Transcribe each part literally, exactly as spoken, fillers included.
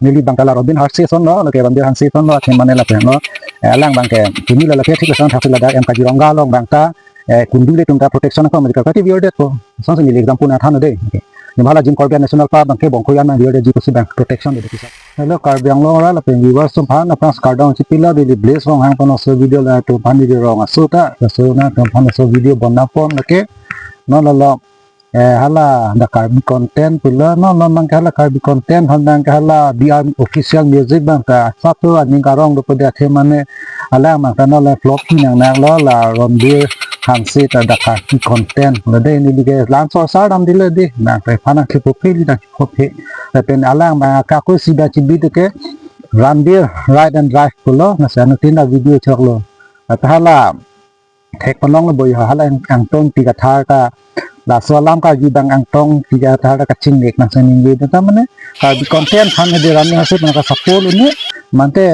neli abang ta la Ronbir Hanse ason lo, lake Ronbir Hanse ason lo, athema ne lapen lo, eh, alang abang ke, chini lo lake thik lason thaksi ladak M Kaziranga along abang ta, eh, kundu le tum ta protection ako medical kati biar det ko. Sonsi neli example nangthan dei. Okay. Neli hala Jim Corbett National Park abang ke bongkoi an nang biar detji pusi abang protection de kisa. Hello, Karbi Anglong arat lapen viewers atum aphan aphrang kardom chipilo, neli Blaze Ronghang pen laso video latum aphan neli rong aso ta, laso nangtum aphan laso video bon nangpon lake. Non lo lo, eh, hala dak Karbi content pulo, non lo abang ke hala Karbi content, han abang ke hala B R official music abang ta, satu aning karong dopo de athema ne, alang abang ta non lo flop ki nang nang lo, la Ronbir Hanse ta dak Karbi content pulo dei, neli ke laso sar dam dilo dei, nang ta aphan nang kepo phe li nang kepo phe. Lapen alang abang ke ako isi abang chibi de ke Ronbir Ride and Drive pulo, lasi anuttin ta video choklo. Ata hala thek panong lo boi ha, hala ang, Angtong Ingti Kathar ta, laso alam Karbi abang Angtong Ingti Kathar ta kachingnek nang seni nge ta mane Karbi content aphan hedi ram nang asip nang ka support lo ne, mante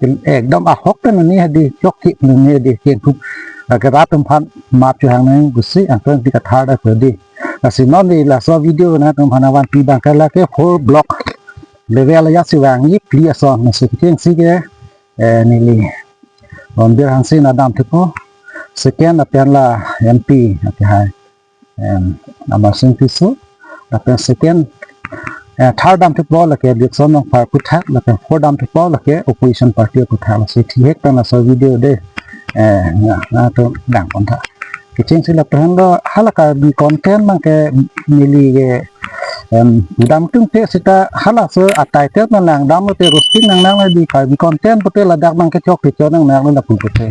ekdom ahok pen ne hedi chok ki ne hedi kengthum, lake rat atum aphan map chu hang nang pusi Angtong Ingti Kathar ta hedi. Lasi non neli laso video nangtum aphan vanpi abang ke lake four block level ya si vangji phli ason, lasi kechengsi ke, eh, neli Ronbir Hanse nang damthupo. Second lapen la M P, okay, hai, em, Amarsing Tisso. Lapen second, eh, third damthupo lake Dickson Rongphar aputhak, lapen fourth damthupo lake opposition party aputhak. Lasi thihek pen laso video dei, eh, na, nangtum dang pon tha. Kechengsi lapen lo hala Karbi content abang ke neli ke, em, damthunthe seta halaso a title nang dam lote roasting nang nang lo dei, Karbi content pute ladak abang ke chok kecho nang nang lo lapu pute.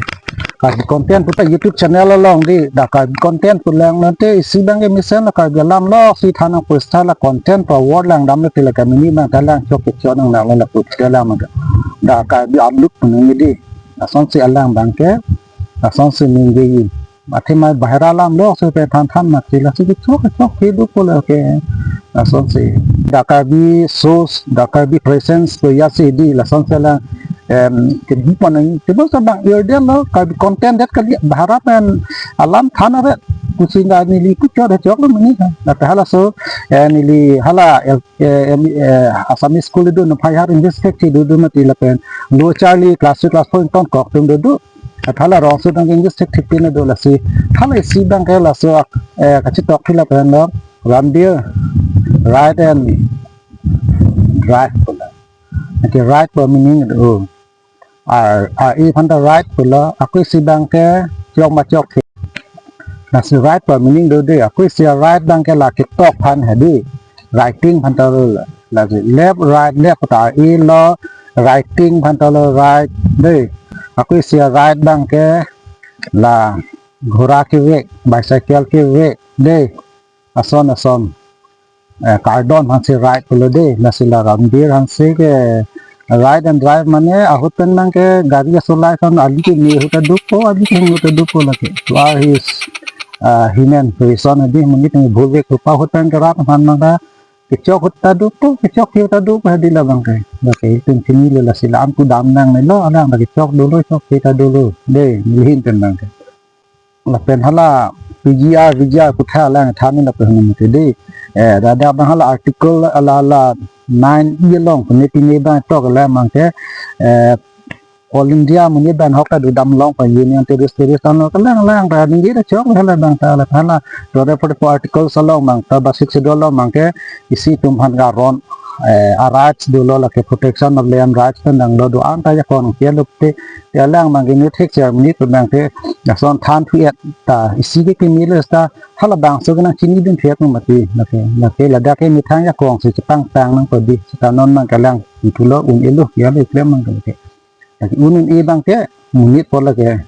Karbi content pute YouTube channel along dei, dak Karbi content pu lang nang te isi abang ke mesen la Karbi alam lo si than nang pu seta la content pu award lang dam lote la kamini abang ta lang chok kecho nang nang lo lapu pute lang abang ke. Dak Karbi amluk pu nang dei. Lasonsi alang abang ke, lasonsi ningje. Athema bahira alam lo si pen than than mati, lasi kechok kechok kedo pulo ke. Lasonsi dak Karbi source, dak Karbi presence ko ya si dei, lasonsi alang, em, kebi pon nang, tebos abang irden lo, Karbi content det kali, bahira pen alam than aret, kusinga neli kuchot chok lo mini ha. Lapen halaso, eh, neli hala, eh, em, eh, Assamese school do, no phai har English thek si do do mati lapen, lo charli class three class four ington kok tum do do. Athala rong su tang English thek thek pin do, lasi hala isi abang ke laso, eh, kachetok thila pen lo Ronbir Ride and Drive pulo. Okay, ride pu meaning do. Ar, ar e aphan ta ride pulo, ako isi abang ke chok ma chok ke. Lasi ride pu meaning do dei, ako isi ride abang ke la ketok aphan hedi. Riding aphan ta lo, lasi left right, left ta e lo, riding aphan ta lo ride dei. Ako isi ride abang ke la ghora kevek, bicycle kevek dei. Ason ason, eh, kardom aphansi ride pulo dei, lasi la Ronbir Hanse ke ride and drive mane ahut pen abang ke gari asolai ason ali keme ahut ta dopo, ali kehingno ahut ta dopo lake. To are his, uh, human reason hedi, monit keme bhul vek pupa ahut pen ke rat aphan abang ta kechok ahut ta dopo, kechok ke ahut ta dopo hedi la abang ke. Lake itum chinilo, lasi la-an pu dam nangne lo, alang ta kechok dolo, chok ke ta dolo dei, neli ahin pen abang ke. Lapen hala P G R, V G R aputhak alang than ni lapen hum te dei. Eh, dak dak abang hala article hala hala nine E along pine pine abang tok alang abang ke, eh, All India monit abang ahok ta do dam long pa Union Territories, Territories ta lo, kalang lang ta ningje ta chok hala abang ta la hala. Dore pore po articles along abang ta ba six schedule along abang ke isi atum aphan ke aron, eh, a rights dolo, lake protection of land rights pen dang lo, do-an ta jakong ke lo te, te alang abang ke inut hek cher monit pen abang ke lason than thu et ta isi ke keme lo seta halabangso ke nangchinidun thek mati, lake, lake ladak ke methang jakong si chepangtang nangpo dei, seta non abang ke alang thu lo, un-elo ya le klem abang ke. Lake un un-e abang ke monit po lake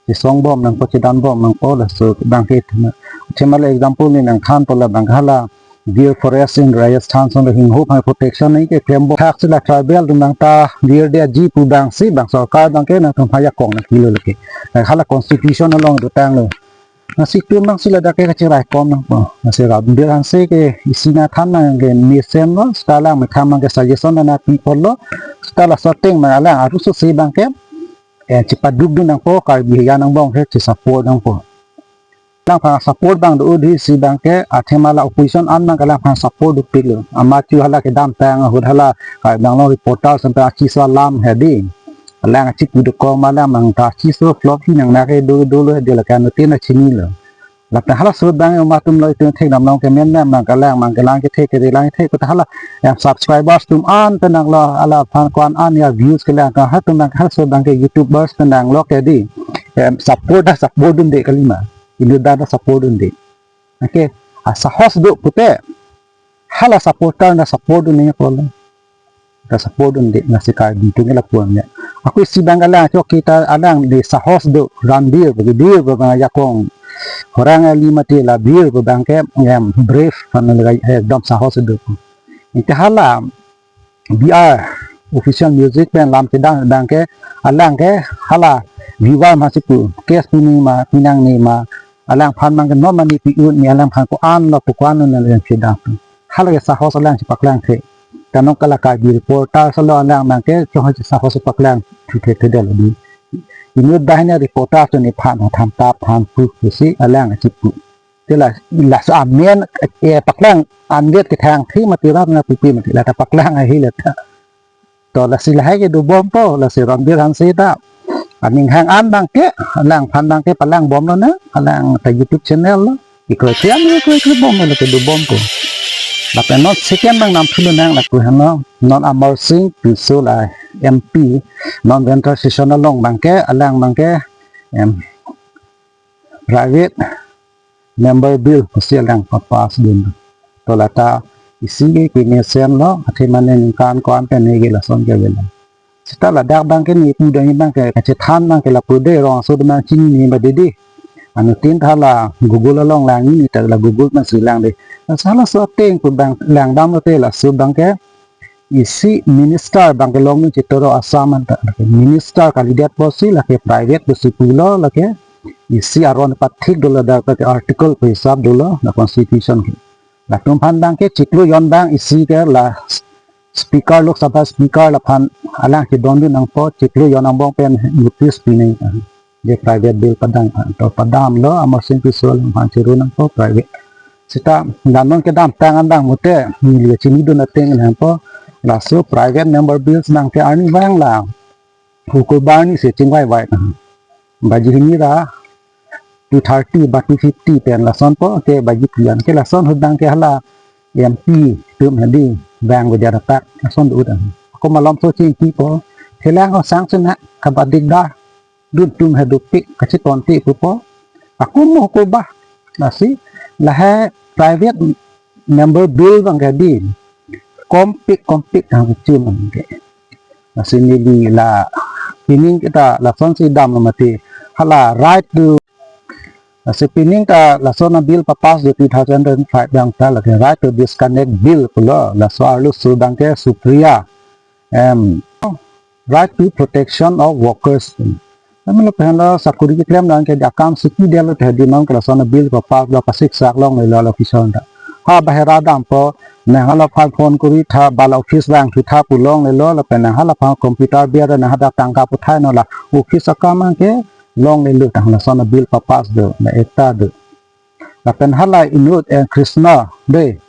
chesong bom nangpo, chedan bom nangpo, laso abang ke thema. Thema le example neli nangthanpo la abang hala Gir Forest in Rajasthan ason le hingho aphan protection nangkeklem bom. Thaksi la tribal atum abang ta Gir detji pu abang si abang sorkar abang ke nangtum aphan jakong nangpilo lake. La hala constitution along dotang lo. Lasi itum abang si ladak ke kacheraikom nangpo. Lasi Ronbir Hanse ke isi nangthan abang ke mesen lo, seta alang methang abang ke suggestion nangpi apot lo, seta laso ateng abang alang arusose abang ke, eh, chepadukdun nangpo, Karbi ahin angbong ke chesupport nangpo. Alangphan support abang do-o dei, isi abangke athema la opposition an abangke alangphan support dopiklo. Amat chu hala kedamtang ahut hala, eh, Karbi Anglong Reporter sampai achiso alam hedi. Alang achipu dokok ma alang abang ta achiso flop hi nang nake do dolo hedi, lake anuttin ta chinilo. Lapen halaso abang amat atum lo itum thekdam long kemen abang alang abang kelang kethek kere lang kethek kota hala, em, subscribers atum an pen nanglo, alaphan ko-an an ya views kelang ka, ha atum abang halaso abangke YouTubers pen nanglo ke dei. Em, support ta support dunde kalima. Inut ta support dunde. Oke, asahos do pute. Hala supporter ta support dunde ko le. Ta support dunde, lasi Karbi atum ke lapu-an ya. Ako isi abang alang chok kita alang dei sahos do, Ranbir, bagi Bir abang ajakong. Orang ali mati la Bir abangke, em, brave, kan lagi, eh, ekdom sahos do. Ita hala, B R, official music pen lam kedam abangke, alangke hala viewer masi pu, case pu ni ma, pi nangne ma, alangphan abangke non mane pi-un ni, alangphan ko-an lo pu ko-an lo nang kedam. Hala ke sahos alang chepaklang the. Tanong kala Karbi Reporter solo alang abangke, chong ha sahos paklang thu the the dolo dei. Inut banghini reporter atum nephan than tap than pu pusi alang achipu. Te la, laso amen, eh, paklang anvet kethang thi mati rat na pupi mati, la ta paklang ahi la ta. To lasi lahai ke dobompo, lasi Ranbir Hanse ta. Aning hang an abangke, alangphan abangke palangbomlo na, alang ta YouTube channel lo. Ikroi kre, ami ikroi kre bomlo, lake dobompo. Lapen non second abang namthulo nang lapu hano, non Amarsing Tisso la M P, non winter session along abangke, alang abangke, em, private member bill pusi alang papass dun. To la ta isi ke kemesen lo, athema ne ningkan ko-an pen ne ke lason ke bela. Seta ladak abangke ne pu dang abangke kachethan abangke lapu dei, rong aso abang chinine ba dei dei. Anuttin ta la Google along lang ni ta la Google masi lang dei. Lasi halaso ateng pu abang langdamlo te laso abangke isi minister abangke long ni chetoro Assam anta. Minister kalidet pusi lake private pusi pulo, lake isi aron pathik dolo, dak ke article pu hisap dolo na constitution ke. Latum aphan abangke chiklo jon abang isi ke la speaker, Lok Sabha speaker laphan alang kedondun nangpo, chiklo jon angbong pen notice pi nang. Je private bill padam aphan, to padamlo, Amarsing Tisso alangphan chiru nangpo private. Seta la non kedamtang an abang mute, neli chinidun ateng nangpo, laso private member bills abangke arnivang la Hukubar ni se chingvai vai na. Baji hini ra two thirty ba two fifty pen lason po, ke baji pian ke lason ahut abangke hala M P atum hedi bang ko jara tak lason do dan. Ako malom so chingki po, thelang ko sang sena kabadik da. Dun atum he dopik kachetonte pupo. Ako mo ko ba. Lasi lahai private member bill abangke dei kompik kompik hang chun abangke. Lasi neli la pining kita lasonsi damlo mati. Hala right to, lasi pining ta lason abill papass do two thousand twenty-five abang ta lake right to disconnect bill pulo, laso arloso abangke Supriya, em, right to protection of workers. Kami lo pen lo sakuri keklem abangke akam si kidetlo te hedi, non ke lason abill papass lo, pasiksak longlelo officer ta. Ha bahera dampo, nang halaphan phone kuri tha, ba la office vangthu tha pu longlelo, lapen nang halaphan computer biar nang hadak tangka puthai non, la office akam abangke longlelo tang lason abill papass do, la ekta do. Lapen hala inut, eh, Krishna dei.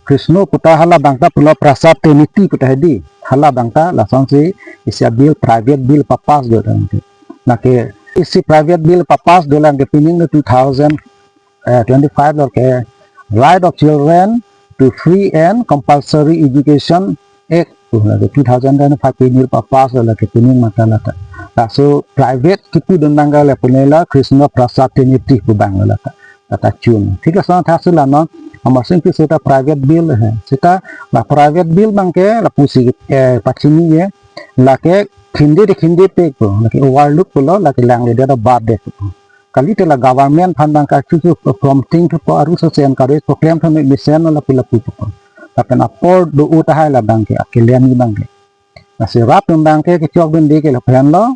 Krishna puta hala abang ta pulo Prasad Teneti puta hedi. Hala abang ta lasonsi isi abill, private bill papass do abangke. Lake isi private bill papass do abangke pining no two thousand, eh, twenty-five lo ke Right of Children to Free and Compulsory Education Act. Oh, lake two thousand twenty-five pining papass lo lake pining mata lata. Laso private kipu dun abang le pune la Krishna Prasad Teneti pu abang lata. Kata chun. Thik lason athak si la non Amarsing Tisso ta private bill he. Seta la private bill abangke lapusi, eh, pachini ye. Lake khindi de khindi pek po. Lake overlook pulo, lake langledet abad de po. Kalite la government aphan abangke chu chu prompting thupo, aru so sen kare program thon mesen lapu lapu thupo. Lapen apor do-o tahai la abangke, akelen ni abangke. Lasi rat atum abangke kechok dunde ke lapu henlo.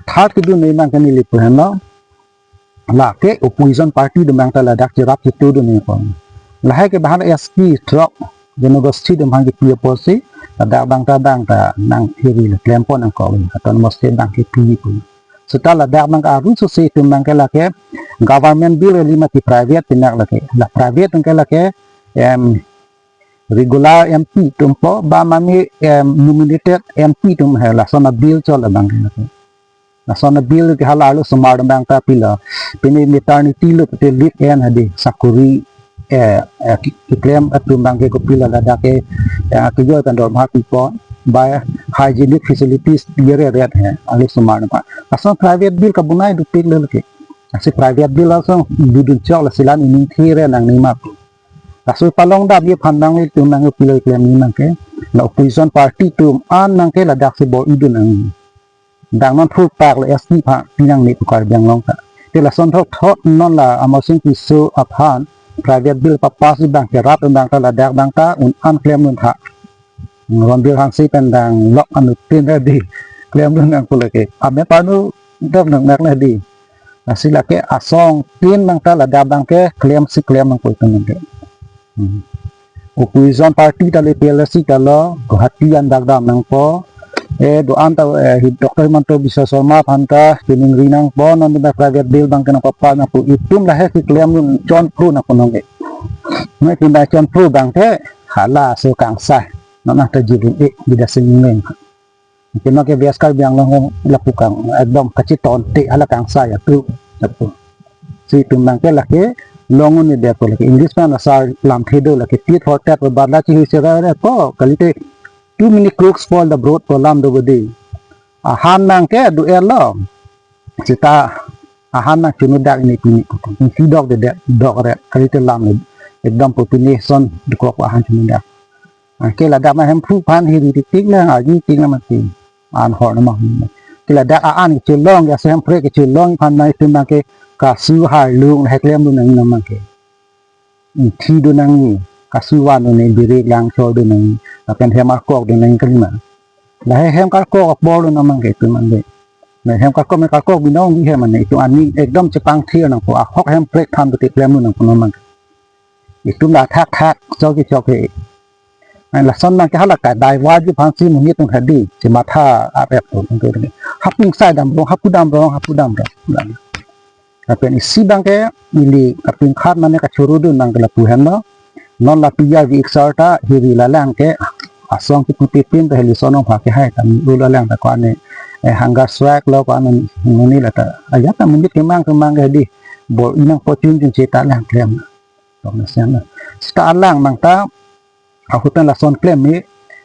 Third kedun ni abangke neli pu henlo. Lake opposition party atum abang ta ladak cherap chetu dunde po. Lahai ke bahan S T throk jenogosti atum abangke pi apotsi, ladak abang ta abang ta nang hiri le klempo nangkok, autonomous state abangke pi pu. Seta ladak abang aru sose itum abang ke lake government bill kali mati private pinak lake. La private abang ke lake em regular M P atum po ba mane em nominated M P atum he lason a bill chot abang ke lake. Lason a bill ke hala arlo osomar abang ta pilo. Pini maternity lo pute leave en hadi sakuri eh, eh, ki- kiklem atum abang ke kopilo ladak ke eh, kijo kan dorma pipo ba hygienic facilities yere ret he arlo osomar abang. Lason private bill kabunai dopik lo ke. Lasi private bill lason dodun chok lasi la-an ining thire nangne ma. Laso palong dam ye aphan abang itum abang pilo klem ni abang ke. La opposition party atum an abang ke ladak si bor-idun nang. Dang non phurpak le S T pha pinang ni pu Karbi Anglong ta. Te lason thot thot non la Amarsing Tisso aphan private bill papass abang ke rat abang ta ladak abang ta un-an klemdun tha. Ronbir Hanse pen dang lok anuttin hadi klemdun nang pu lake. Ame panu dam nang nak hadi. Lasi lake asong tin abang ta ladak abang ke klem si klem nang pu itum abang ke. Hmm. Opposition party ta le P L S C ta lo, Guwahati an dak dam nangpo. Eh, do-an ta eh, hi- Doctor Himanta Biswa Sarma aphan ta chiningri nangpo, non di private bill abang ke nangpapass nang pu itum lahei si klemdun chonphru nang pu nang ke. Nang itum da chonphru abang ke hala so kangsai. Non ta jibun e bida singmeng. Kino ke bias Karbi Anglong lapu kang ekdom kachiton te hala kangsai atu. Atu. Si itum abang ke lake long un-edet ko lake English pen asar lamthe do lake tit for tat ko badla chihui cherai re ko kalite too many cooks spoil the broth ko lam do bodi. Ahan abang ke do-et lo. Seta ahan nang chunu dak ini pini. Ingsi dok de dok re. Kalite lam le. Ekdom pu pini son dukok ahan chunu dak. Anke ladak ma Hemphu aphan hiri tik tik lang, arju tik lang mati. An hor nama. Ke ladak a-an kechelong ya se Hemprek kechelong aphan nai itum abang ke kasu harlung he klemdun nang nama ke. Ingthi do nangji, kasu van do nangji, birik lang chor do nangji. Lapen hem arkok do nangji kalima. Lahei hem karkok apor do nama ke itum abang ke. Na hem karkok me karkok binong di hem ane itum ani ekdom chepangthir nangpo ahok Hemprek aphan pute klemdun nang pu nama ke. Itum la thak thak chok chok he. Ai lason abang ke hala ka divert ji aphan si monit atum hadi chematha arep atum ke. Hapung sai dam rong, hapu dam rong, hapu dam rong. Lapen isi abang ke ili kaping khat mane kachuru dun abang ke lapu henlo. Non la P R V X R ta hiri lalang ke asong kiputi pin ta heli sonong pha ke hai ta mi u lalang ta ko ane eh, hunger strike lo ko ane nuni la ta. Ajat ta monit kemang kemang ke hadi bor-i nangpo chun chun che ta lang klem. Tong na siang na. Seta alang abang ta ahut pen lason klem ni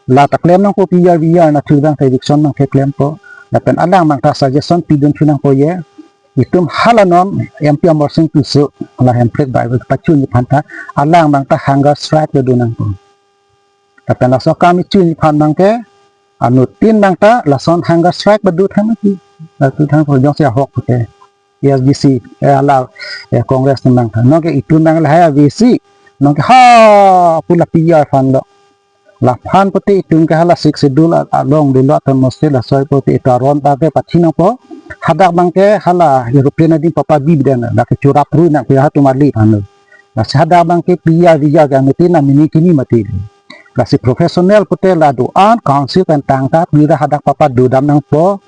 la ta klem nangpo P R V R na thu abang ta eviction abang ke klempo. Lapen alang abang ta suggestion pidun thu nangpo ye. Itum hala non M P Amarsing Tisso la Hemprek bai pachun aphan ta alang abang ta hunger strike do nangpo. Lapen laso akam ichun aphan abang ke anuttin abang ta lason hunger strike badu thang ki. Badu thang ko jongsi ahok pute. A S D C, eh, hala, eh, Congress atum abang ta. Non ke itum abang lahai A V C. Non ke ha pu la P R aphan lo. Laphan pute itum ke hala Sixth Schedule a- along dolo atum mesti laso pute itum aron ta ke pathi nangpo. Hadak abang ke hala aeroplane adi papabi biden la ke churap ru nang ke ha tumali aphan lo. Lasi hadak abang ke P R V R ke anuttin amini kini mati. Lasi professional pute la do-an council pen tangka pira hadak papa dodam nangpo.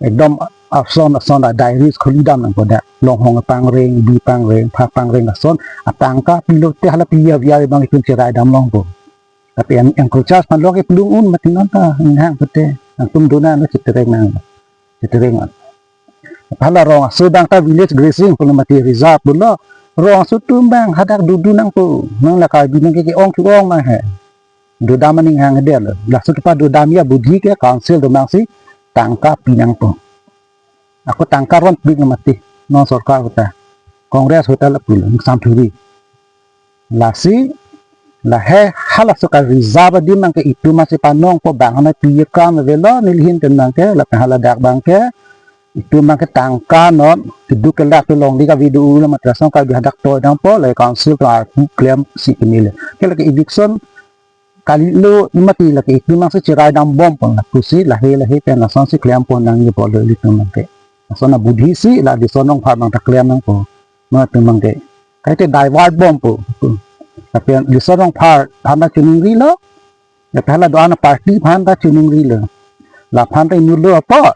Ekdom ason ason la diaries kholi dam nangpo dak. Longhong pangreng, bi pangreng, phak pangreng ason atangka pilo te hala P R V R abang itum cherai dam longpo. Tapi yang yang kulchas pan lo ke pelung un mati non ta inghang pute. Nangtum dona no chitereng nang. Chitereng an. Hala rong aso abang ta village grazing pulo mati reserve pulo. Rong aso atum abang hadak dudu nangpo. Nang la Karbi nang ke ke-ong ke-ong ma he. Dodam aning hang de lo. Laso kepadodam ya budhi ke council do abang si tangka pi nangpo. Ako tangka ron pik na mati. Non sorkar ahut ta. Congress ahut ta lapu lo. Samthuri. Lasi lahei halaso ka reserve adim abang ke itum masi panongpo bang hana pi ye kam avelo nelihin pen abang ke lapen haladak abang ke itum abang ke tangka non keduk kelak tu longle ka video ulo matra song ka bi hadak toy dampo le council to arpu klem si kemile. Ke lake eviction kali lo mati lake itum abang si cherai dam bompo lapusi lahei lahei pen lason si klem pon nangji po lo itum abang ke. Lason abudhi si la dison nong phar abang ta klem nangpo. Mati abang ke. Kaite divert bompo. Tapi dison nong phar aphan ta chiningri lo. Ya phala do-an party aphan ta chiningri lo. Laphan ta inut lo apot.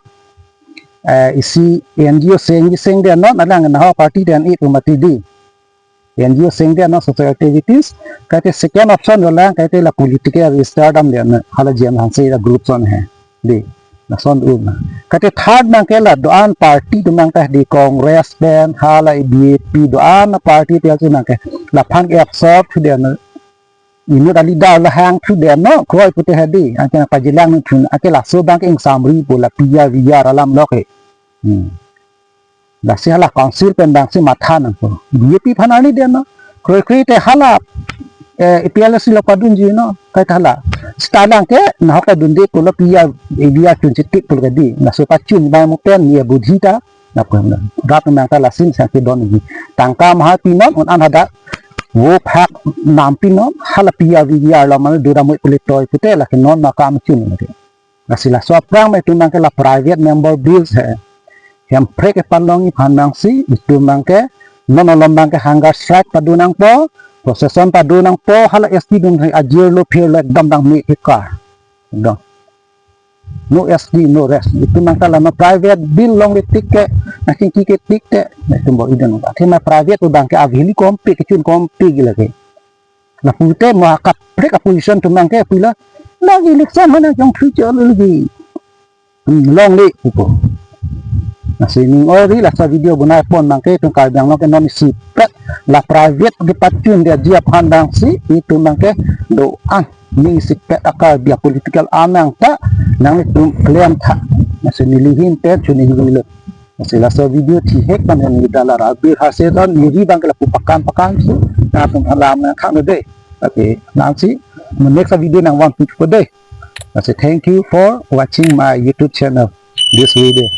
eh, isi N G O seng seng dia non, alang na ho party dia-an ip mati di. N G O seng dia non social activities, kaite second option dolang, kaite la political star dam dia non, hala J M Hanse la group ason he. Di, lason un. Kaite third abangke la do-an party atum abangke di Congress pen, hala B J P do-an party pi atum abangke. Laphan ke absorb thu dia non. Inut a-leader la hang thu dia non, kroi pute hedi, anke nangpajilang thu, anke laso abangke ingsamri pu la P R V R alam lok he. Hmm. Lasi hala council pen abangsi matha nangpo. B J P aphan arni dia non. Kroi kroi te hala, eh, A P L S lo padunji non. Kaita hala. Seta abangke, nahok ta dunde pulo P R, A V R chun chitik pulo ke di. Laso pachun abang mo pen, ye budhi ta. Lapu rat nangta lason si angke don ni. Tangka maha pinon, un-an hadak. Vo phak nam pinon, hala P R V R lo mane dura mui pule toi pute, lake non ma kam chun ni. Lasi laso aphrang ma itum abangke la private member bills he. Hemprek kepalongji aphan abangsi, itum abangke, non malom abangke hunger strike padu nangpo, procession padu nangpo, hala S T atum he ajirlo phirlo ekdom dang me phika. Ekdom. No S T, no rest. Itum abangke la no private bill longle tik ke, nangkingki ke tik te, itum bo idun. Athema private abangke avili kompe, kechun kompe gila ke. Lapu te mo akaprek a-position atum abangke pila, lagi election mana jong future lagi. Hmm, longle pupo. Lasi ning oi ri laso video bonai pon abangke itum Karbi Anglong ke non isipet la private kepachun dia ji aphan abangsi itum abangke do-an ning isipet a-Karbi a-political anang ta nanglitum klem tha. Lasi neli ahin pen chuni hilo. Lasi laso video thihek pen neli dala Rabir Hanse don neli abangke lapu pakam pakam su, nangtum alam nangkhang de. Okay, lasi mo next video nangvang pi ko de. Lasi thank you for watching my YouTube channel. This video.